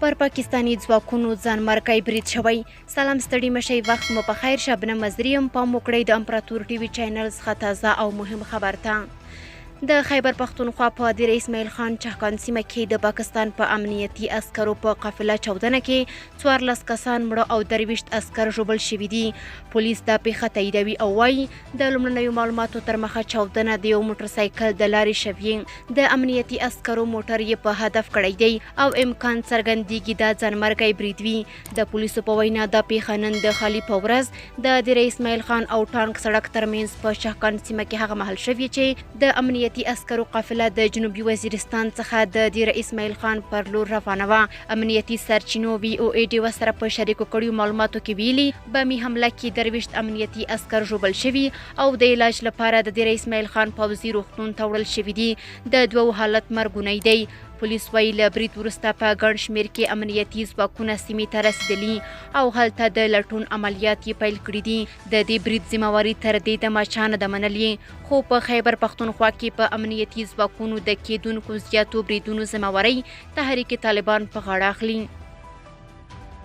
پر پاکستاني ځواکونو ځانمرګی برید شوی. سلام، ستړي مشي، وخت مو په خیر. شبنم مزري یم. پام وکړئ د امپراتور ټي وي چینل څخه تازه او مهم خبر ته. د خیبر پښتونخوا په دیر اسماعیل خان چهکان سیمه کې د پاکستان په امنیتي عسکرو په قافله چاودنه کې 14 کسان مړه او 23 عسکر ژوبل شوي دي. پولیس دا پیښه تاییدوي او وایي د لومړنیو معلوماتو تر مخه چاودنه د یو موټرسایکل د لارې شوې، د امنیتي عسکرو موټر یې په هدف کړی دی او امکان څرګندیږي دا ځانمرګی برید وي. د پولیسو په وینا دا پیښه نن د خالي په ورځ د دیر اسماعیل خان او ټانک سړک ترمنځ په شهکان سیمه کې هغه مهال شوې چې د امنیتي عسکرو قافله د جنوبي وزیرستان څخه د دیر اسماعیل خان پر لور روانه وه. امنیتي سرچینو وي او ای ډیوه سره په شریکو کړیو معلوماتو کې ویلي، بمي حمله کې 23 امنیتي عسکر ژوبل شوي او د علاج لپاره د دیر اسماعیل خان پوځي روغتون ته وړل شوي دي. د دوو حالت مرګونی دی. پولیس وایي له برید وروسته په ګڼ شمېر کې امنیتي ځواکونه سیمې ته رسېدلي او هلته د لټون عملیات یې پیل کړي دي. د دې برید ذمه واري تر دې دمه چا نه ده منلې، خو په خیبر پښتونخوا کې په امنیتي ځواکونو د کېدونکو زیاتو بریدونو ذمه وارۍ تحریک طالبان په غاړه اخلي.